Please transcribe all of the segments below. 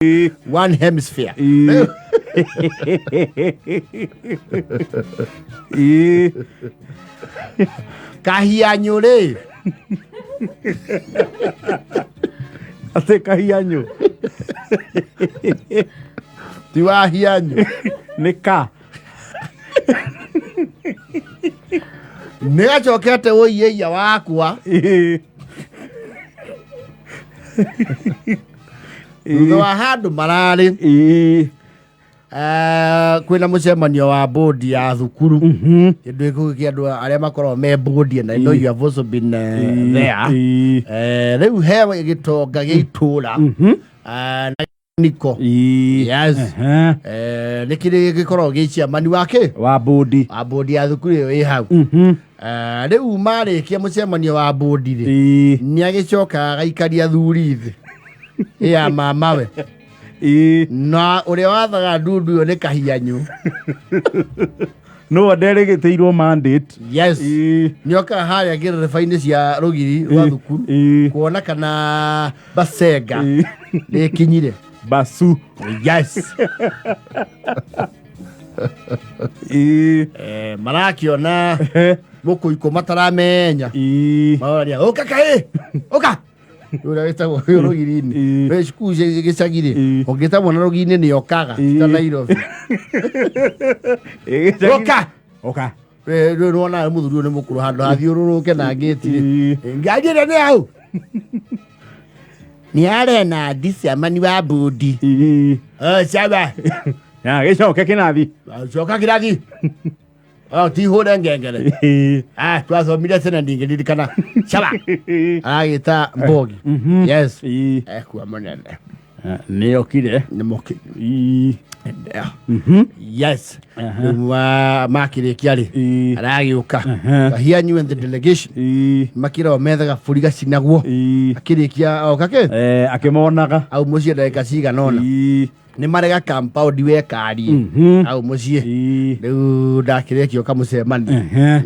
One hemisphere. Ĩĩ. Kahianyũ rĩ, Atĩ kahianyũ. Ti wahianyũ. Nĩ ka. Nĩ gacokete ũiĩia wakwa. Ĩĩ. Thutha wa handũ mararĩ. Ĩĩ. Kwĩna mũcemanio wa bodi ya thukuru, kĩndũ gĩkũ kĩa andũ arĩa makoragwo me bodi, and I know you have also been there. Ĩĩ. Rĩu he gĩtonga gĩa itũra na niko. Ĩĩ. Yes. Ehe. Nĩ kĩrĩ gĩkoragwo gĩ chairman wa kĩ Wa bodi. Wa bodi ya thukuru ĩyo ĩ hau. Rĩu marĩkia mũcemanio wa bodi rĩ, Ĩĩ. nĩ agĩcokaga agaikaria thuri thĩ ya mamawe. Ĩĩ. Na ũrĩa wathaga ndundu ĩyo nĩ kahianyũ. No nderĩgĩtĩirwo mandate. Yes. Ĩĩ. Nĩokaga harĩa ngĩrĩrĩba-inĩ cia rũgiri rwa thukuru Ĩĩ. kuona kana basenga Ĩĩ. nĩkinyire. Basu. Yes. Ĩĩ. Marakĩona mũkũikũ mataramenya. Ĩĩ. Maroria ũka kaĩ ũka ũrĩa wĩtagwo ũyũ rũgiri-inĩ. Ĩĩ. Wĩ cukuru cia gĩcagi-rĩ, Ĩĩ. ũngĩta mwana rũgiri-inĩ nĩ okaga Ĩĩ. ta Nairobi. Ĩĩ, gĩcagi- Ũka. Ũka. Rĩu nĩwona mũthuri ũyũ nĩ mũkũrũ handũ hathiũrũrũke na ngĩti rĩ. Ĩĩ. Ngari ĩrĩa nĩ hau nĩ arena ndiciamani wa budi. Ĩĩ. Caba. Na gĩcoke kĩnathi. Coka kĩrathi. Oh, ti hũre ngengere. Ĩĩ. Ah, twathomire tene ndingĩririkana. Caba. Aragĩta mbogi. Yes. Ĩĩ. Ekua mũnene. Nĩ okire. Nĩ mũki. Ĩĩ. Yes. Rĩu makĩrĩkia rĩ, Ĩĩ. aragĩũka. Aha. Kahianyu and the delegation. Ĩĩ. Makĩrwo methaga bũri gacinagwo. Ĩĩ. Akĩrĩkia oka kĩ? Akĩmonaga. Au mũciĩ ndagĩka cigana ũna. Ĩĩ. Nĩ marega compound wekarie. Au mũciĩ. Ĩĩ. Rĩu ndakĩrĩkia ũka mũcemanio. Ehe.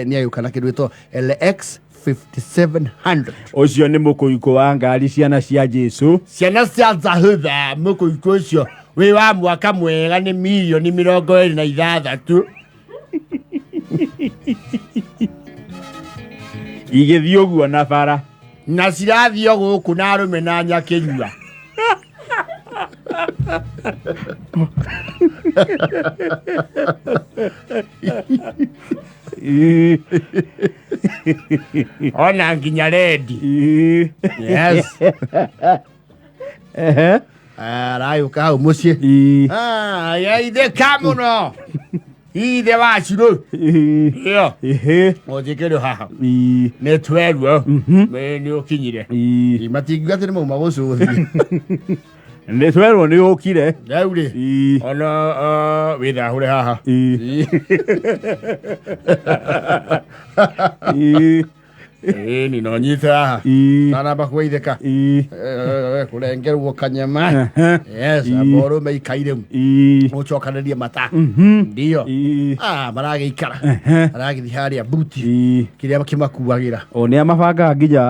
Nĩ agĩũka na kĩndũ gĩtwo LX 5700. Ũcio nĩ mũkũikũ wa ngari ciana cia Jesu. Ciana cia Zahudha, mũkũikũ ũcio wĩ wa mwaka mwega nĩ mirioni 26. Igĩthiĩ ũguo na bara. Na cirathiĩ o gũkũ na arũme na nyakĩnyua. Ĩĩ. Ona nginya rendi. Ĩĩ. Yes. Ehe. Arayũka hau mũciĩ. Ĩĩ. Ah, ya ithe ka mũno ithe wa cirũ. Ĩĩ. Ĩyo. Ĩhĩ. Ũnjĩkĩrĩ haha. Ĩĩ. Nĩ twerwo nĩ ũkinyire. Ĩĩ. Matingiuga atĩ nĩ mauma gũcũthia. Nĩ twerwo nĩ ũkire. Rĩu rĩ, Ĩĩ. ona wĩthahũre haha. Ĩĩ. Ĩĩ. Ĩĩ, ni no nyite haha. Ĩĩ. Tanamba kũgeithĩka. Ĩĩ. Kũrengerwo kanyama. Ehe. Yes. Ĩĩ. Amba ũrũme ikaire Ĩĩ. ũcokanĩrie mata. Ndio. Ĩĩ. Ah, maragĩikara. Ehe. Maragĩthiĩ harĩa buti Ĩĩ. kĩrĩa kĩmakuagĩra. O nĩ amabangaga nginya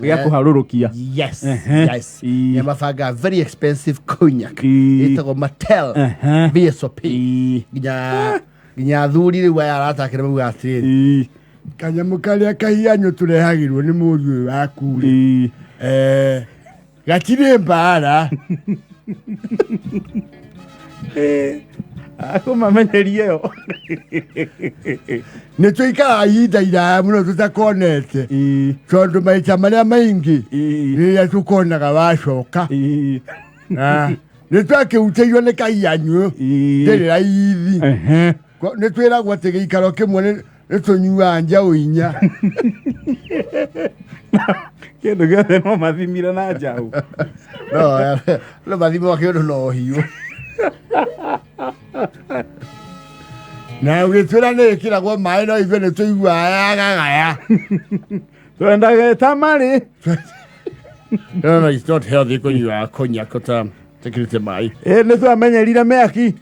gĩa kũharũrũkia. Yes. Ehe. Yes. Ĩĩ. Nĩ mabangaga very expensive cognac. Ĩĩ. Ĩtagwo Mattel Ehe. VSOP. Ĩĩ. Nginya athuri rĩu aya aratakĩra mauga atĩrĩrĩ, Ĩĩ. kanyamũ karĩa kahianyũ tũrehagĩrwo nĩ mũriũ ũyũ waku rĩ, Ĩĩ. gatirĩ mbara. Akũmamenyerie yo. Nĩ tũikaraga ihinda iraya mũno tũtakonete, Ĩĩ. tondũ maita marĩa maingĩ Ĩĩ. rĩrĩa tũkonaga wacoka. Ĩĩ. Ah, nĩ twakĩhutĩirio nĩ kahianyũ. Ĩĩ. Ndĩrĩ raithi. Ehe. Nĩ twĩragwo atĩ gĩikaro kĩmwe nĩ tũnyuaga njaũ 4. Kĩndũ gĩothe no mathimire na njaũ. No mathimo kĩndũ no hiũ na ũgĩtwĩra nĩ ĩkĩragwo maĩ, no ithuĩ nĩ tũiguaga yagagaya. Twendaga ĩtamarĩ. No, it's not healthy kũnyua cognac ta tĩkĩrĩte maĩ. Ĩ nĩ twamenyerire mĩaki.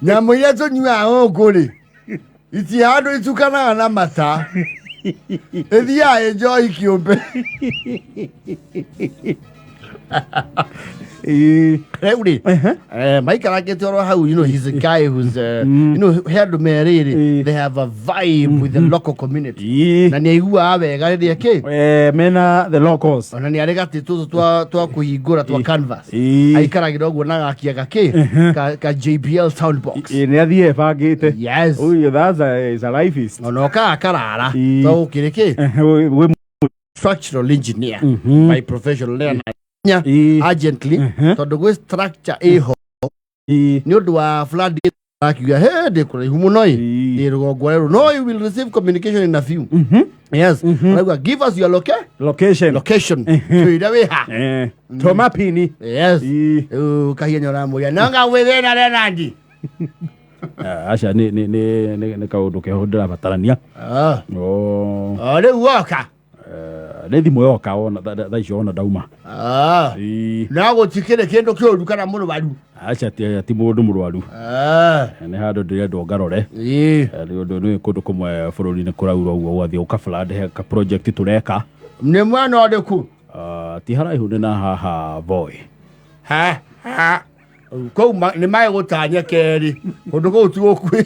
Nyamũ iria tũnyuaga gũkũ rĩ, iti handũ itukanaga na mata, ĩthiaga ĩ njohi kĩũmbe. Ĩĩ. Rĩu rĩ, maikarangĩte oro hau, he's a guy who's he andũ merĩrĩ, they have a vibe with the local community. Na nĩ aiguaga wega rĩrĩa kĩ Mena the locals. Ona nĩ arĩ gatĩ tũtũ twa kũhingũra twa canvas. Aikaragĩra ũguo na gakia gakĩ ka JBL soundbox. Ĩĩ, nĩ athiĩ ebangĩte. Yes. Ũyũ, that's a, is a lifeist. Ona okaga karara. Ĩĩ. Twa gũkĩrĩ kĩ structural engineer by profession lea na urgently, tondũ gwĩ structure ĩho nĩ ũndũ wa flood, akiuga he ndĩ kũraihu mũno ĩ, ndĩ rũgongo rwerũ, no you will receive communication in a few. Yes, arauga give us your location. Location, twĩre wĩ ha. Tũma pini. Yes. Rĩu kahianya ũramũria nonga gwĩ thĩna renandi. Aca, nĩ kaũndũ keho ndĩrabatarania. Oh, O rĩu woka. Nĩ thimũ yoka ona thaa icio ona ndauma. No gũtikĩrĩ kĩndũ kĩũru kana mũrwaru? Aca, ti mũndũ mũrwaru. Nĩ handũ ndĩrendwo ngarore. Nĩ ũndũ nĩ kũndũ kũmwe bũrũri-inĩ kũraura ũguo ũgathiĩ ũka-flood, he ka project tũreka. Nĩ mwena ũrĩkũ? Ah, ti haraihu, nĩ na haha Voi. Ha ha, kũu nĩ magũtanya kerĩ kũndũ kũu ti gũkuĩ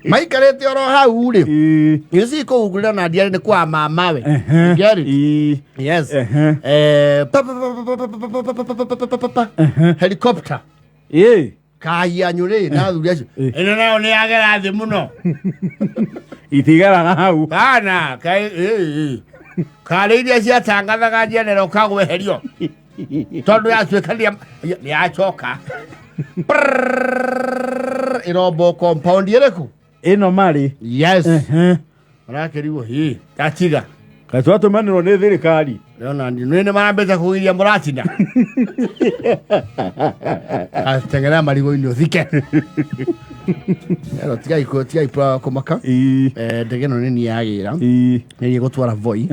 maikarĩte oro hau rĩ. You see, kũu Leonard arĩ nĩ kwa mamawe. You get it? Yes. Pa, pa, pa, pa, pa, pa, pa, pa, pa, pa, pa, pa, pa, pa, pa. Helicopter. Kahianyu rĩ na athuri acio ĩno nayo nĩ yagera thĩ mũno. Itigaraga hau. Kana karĩ iria ciatangathaga njianĩro kagweherio tondũ yatuĩka nĩ yacoka. Prrrr, ĩrombo compound ĩrĩkũ? Ĩno marĩ. Yes. Marakĩrigwo hi tatiga. Kaĩ twatũmanĩrwo nĩ thirikari? Leonard nĩ marambĩte kũgiria mũratina ateng'era marigũ-inĩ ũthike. Ero tigai kũmaka. Ndege ĩno nĩ niĩ yagĩra. Nĩ gũtwara Voi.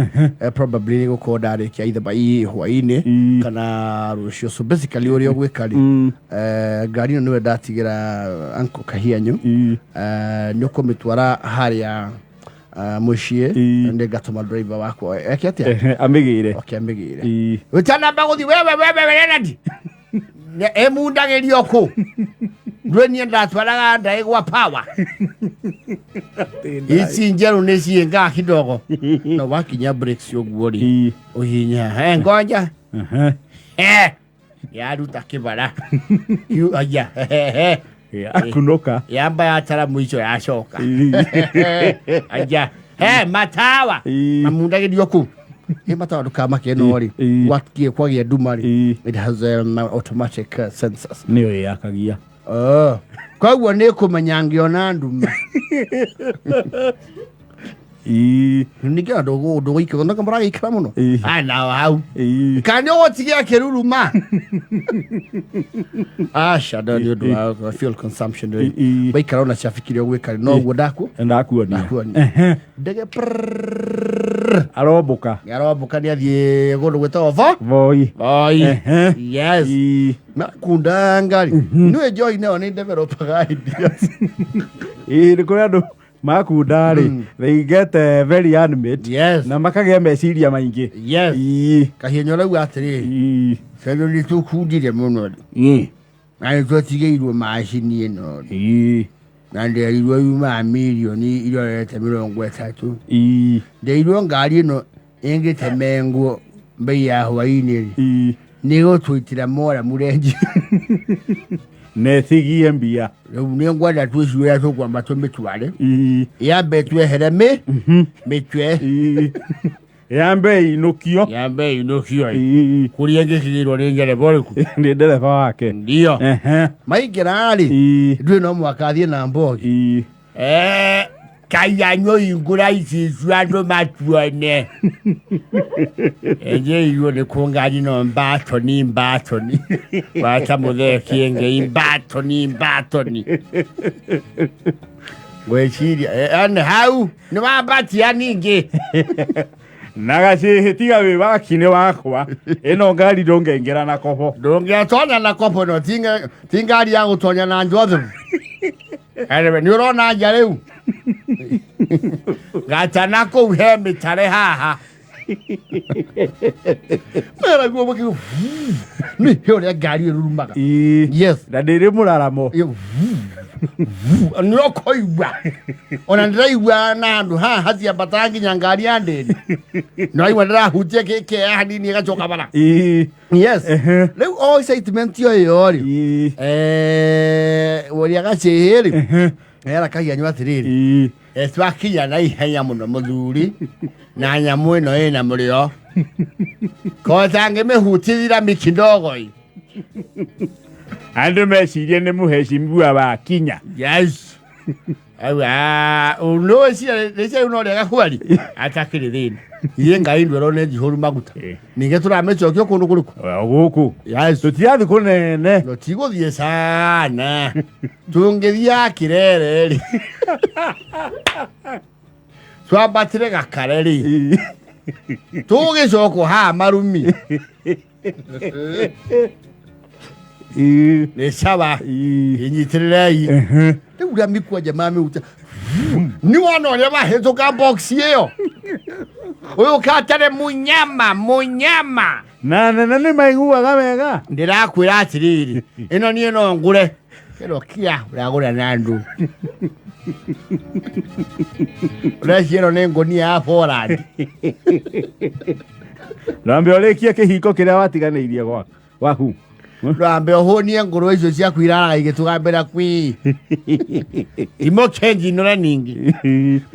Probably nĩ gũkorwo ndarĩkia either by hwaĩ-inĩ kana rũciũ. So basically ũrĩa ũgwĩka rĩ, ngari ĩno nĩwe ndatigĩra uncle Kahianyu. Nĩ ũkũmĩtwara harĩa mũciĩ. Nĩ ngatũma driver wakwa eke atĩa? Amĩgĩre. Okay, amĩgĩre. Ũtanamba gũthiĩ wewe Leonard ĩmundagĩrio kũ ndwe niĩ ndatwaraga ndaĩ gwa power ici njerũ nĩ ciĩngaa kidogo no wakinya brakes ũguo rĩ, ũhihinya he ngoja. Yaruta kĩbara. Aya, he. Akunuka. Yamba yatara mũico yacoka. Aya, he matawa. Mamundagĩrio kũ ĩ matawa ndũkamake no rĩ, gwakie kwagĩa nduma rĩ, it has automatic sensors. Nĩyo ĩyakagia. Oh. Koguo nĩ kũmenya ngĩona nduma. Ningĩ ona ndũgũikara ndũgũ mũragĩikara mũno. Aya nao hau. Kana nĩ ũgũtigia kĩruruma? Aca, ndo nĩ ũndũ wa fuel consumption rĩ. Waikara ona cabi kĩrĩa ũgwĩka rĩ, noguo ndaku Ndakuonia. Ndakuonia. Ndege prrrr. Arombũka. Nĩ arombũka, nĩ athiĩ kũndũ gwĩtagwo vo Voi. Voi. Yes. Na kunda ngari nĩwe njohi nayo nĩ developaga ideas. Ĩĩ, nĩ kũrĩ andũ makunda rĩ, they get very animate. Na makagĩa meciria maingĩ. Kahianyo rauga atĩrĩrĩ, tondũ nĩ tũkundire mũno rĩ, na nĩ twatigĩirwo macini ĩno rĩ, na nderirwo yumaga mirioni irorete 30. Nderirwo ngari ĩno ĩngĩtemengwo mbei ya hwainĩ rĩ, nĩ gũtwĩtĩra mora mũrenji. Na ĩtigie mbia. Rĩu nĩ ngwenda twĩciũrĩa tũkwamba tũmĩtware yambe twehere mĩ mĩtwe. Yambe ĩinũkio. Yambe ĩinũkio ĩ. Kũrĩa ĩngĩkinyĩrwo nĩ ndereba ũrĩkũ? Nĩ ndereba wake. Ndio maingĩra rĩ, ndũĩ no mwaka athiĩ na mbogi. Kaianyũ ingũra ici icio andũ matuone enje iruo nĩ kũngari no mbatoni mbatoni wacha mũthee kĩengei mbatoni mbatoni ngwĩciria ane hau nĩ wambatia ningĩ. Na gacĩhĩ tiga wĩ wakinĩ wakwa ĩno ngari ndũngĩingĩra na kobo. Ndũngĩatonya na kobo no ti ngari ya gũtonya na njothe. Anyway, nĩ ũrona nja rĩu gatana kũu he mĩtare haha. Meraguo makiuga nĩ he ũrĩa ngari ĩrurumaga. Yes. Na ndĩrĩ mũraramo. Nĩ ũkũigua ona ndĩraigua na handũ haha haciambataga nginya ngari ya ndĩri nĩraigua ndĩrahutia kĩea hanini ĩgacoka bara. Yes. Rĩu o excitement ĩyo rĩ, ũrĩa gacĩhĩ rĩ era kahianyũ atĩrĩrĩ, twakinya na ihenya mũno mũthuri, na nyamũ ĩno ĩna mũrĩo kotangĩmĩhutithira mikidogoi. Andũ mecirie nĩ mũhecimiwa wakinya. Yes. Nĩcia no rĩega kwari atakĩrĩ thĩna iye ngai ndwero nĩ njihũru maguta. Ningĩ tũramĩcokio kũndũ kũrĩkũ? Gũkũ. Yes. Tũtirathiĩ kũnene. Tũtigũthiĩ sana, tũngĩthiĩ Kirere rĩ, twambatĩre Gakare rĩ, tũgĩcokwo haha marumi. Nĩ sawa, inyitĩrĩrei rĩu ũrĩa mĩkwanja mamĩhuta nĩ wona ũrĩa mahĩtũka box ĩyo ũyũ katarĩ munyama munyama. Na nene nĩ maiguaga wega. Ndĩrakwĩra atĩrĩrĩ, ĩno niĩ no ngũre kĩro kia ũragũra na andũ ũreciria ĩno nĩ ngũnia ya Poland. Ndwambe ũrĩkie kĩhingo kĩrĩa watiganĩirie gwaku. Ndwambe ũhũnie ngũrwe icio ciaku iraraga igĩtũgambĩra kwi imokenji inũre ningĩ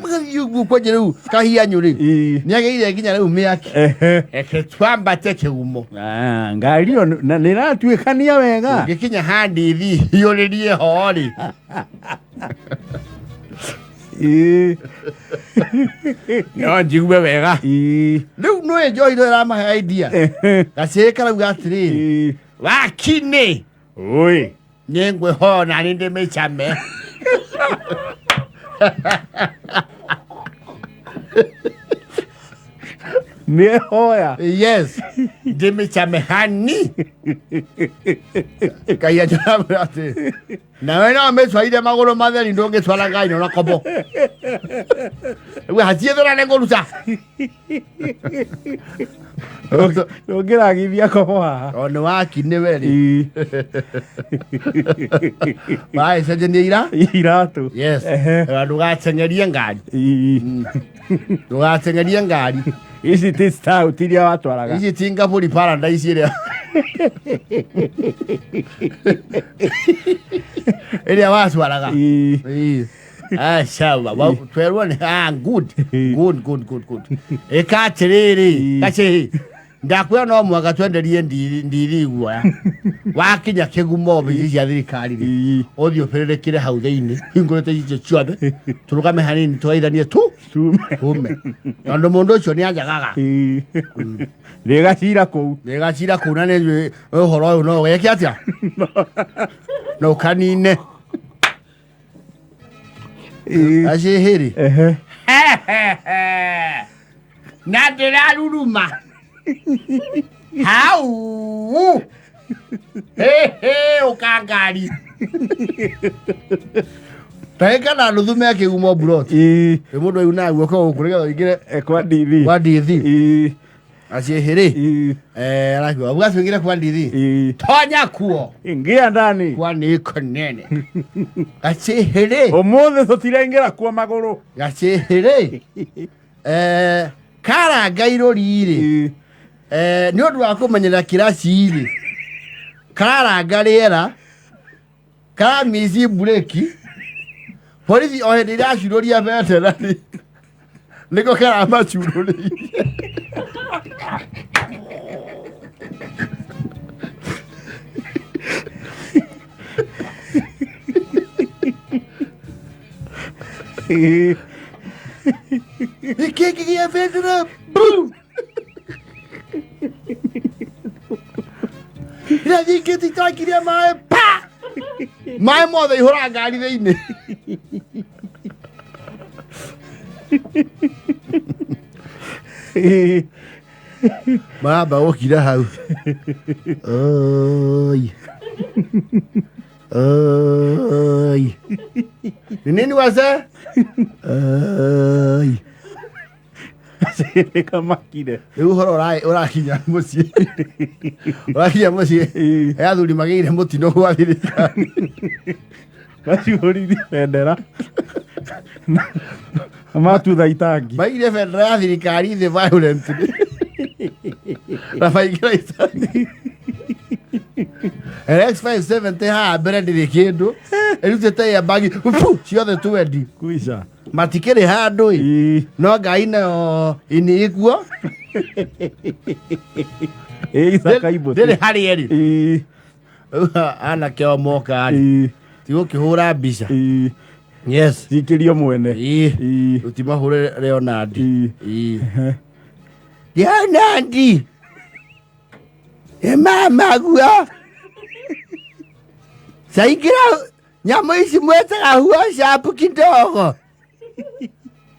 mũgathiĩ ũguo kwanja. Rĩu kahianyũ rĩ nĩagĩire nginya rĩu mĩaki. Eke twambate kĩgumo. Ah, ngari ĩyo na nĩ ĩratuĩkania wega. Ũngĩkinya handithi hiũrĩrie ho rĩ. No njigue wega. Rĩu nĩ njohi no ĩramahe idea. Gacĩĩ karauga atĩrĩrĩ, wakinĩ. Oi. Nĩ ngwĩhona nĩ ndĩmĩcame. Nĩ hoya. Yes, ndĩmĩcame hani ngai anjamwĩra atĩ nawe no mĩtwarire magũrũ matheri, ndũngĩtwara ngai no na kobo rĩu hatiethera nĩ ngũruta. Ndũngĩragithia kobo haha. O nĩ waki nĩ we rĩ wagĩcenjania ira iratũ. Yes. Ndũgateng'erie ngari. Ndũgateng'erie ngari. Ici ti stout iria watwaraga. Ici ti ngaburi paradise ĩrĩa ĩrĩa watwaraga. Ĩĩ. Ah, sawa. Twerwo nĩ ah, good good good good good. Ĩka atĩrĩrĩ gacĩhĩ, ndakwĩra no mũhaka twenderie ndiri ndiri guoya. Wakinya kĩgumo obici cia thirikari rĩ, ũthiĩ ũbĩrĩrĩkĩre hau thĩinĩ hingũrĩte icio ciothe, tũrũgame hanini tũgeithanie tu. Tume. Tume, tondũ mũndũ ũcio nĩ anjagaga. Ndĩgacira kũu. Ndĩgacira kũu na nĩ ũhoro ũyũ no ũgeke atĩa no ũkanine acĩhĩrĩ. Na ndĩraruruma hau ũkangari ndagĩka na nuthu me kĩgumo mburoti. Ĩ mũndũ aigua na guoko gũkũ nĩgetha ũingĩre. Kwa ndithi. Kwa ndithi. Acĩhĩrĩ arakiuga uga tuingĩre kwa ndithi. Tonya kuo. Ingia ndani. Kwa nĩ kũnene gacĩhĩrĩ. Ũmũthĩ tũtiraingĩra kuo magũrũ. Gacĩhĩrĩ karanga irũri-rĩ, nĩ ũndũ wa kũmenyera kĩraci-rĩ, kararanga rĩera karamici mburĩki borithi o hĩndĩ iracurũria bendera rĩ, nĩko karamacurũrĩirie. Nĩkĩngĩ gĩa bendera Boom! Irathingĩti itangi rĩa maĩ pa maĩ mothe ihũra ngari thĩinĩ. Maramba gũkira hau. Oi. Oi. Ni nini wazee? Oi. Gacĩrĩ kamakire. Rĩu ũhoro ũrakinya mũciĩ, ũrakinya mũciĩ, he athuri magĩire mũtino gwa thirikari. Macuhũrithie bendera na matutha itangi. Maigire bendera ya thirikari thĩ violently na maingĩra itangi. RX 570 haha mbere ndĩrĩ kĩndũ, ĩrutĩte airbag pu, ciothe twendi. Kuica. Matikĩrĩ handũ ĩ. No ngai nayo ini ikuo. Ĩĩ, icaka. Ndĩrĩ harĩa ĩrĩ. Anake o moka rĩ, tigũkĩhũra mbica. Yes. Cikĩrio mwene. Ũtimahũre Leonard. Leonard ĩ mama guo saingĩra nyamũ ici mwetaga WhatsApp kidogo,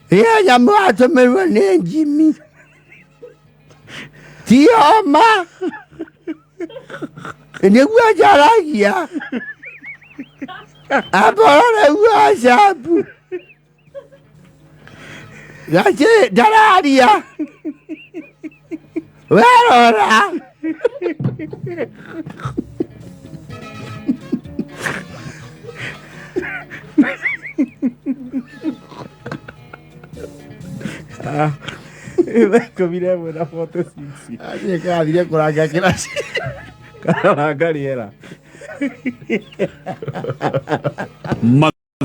iyo nyamũ atũmĩrwo nĩ Jimmy ti homa nĩguo njaragia amborore WhatsApp gacĩ ndararia werora. 11:46. Athiĩ kathire kũranga kĩraci. Karanga rĩera.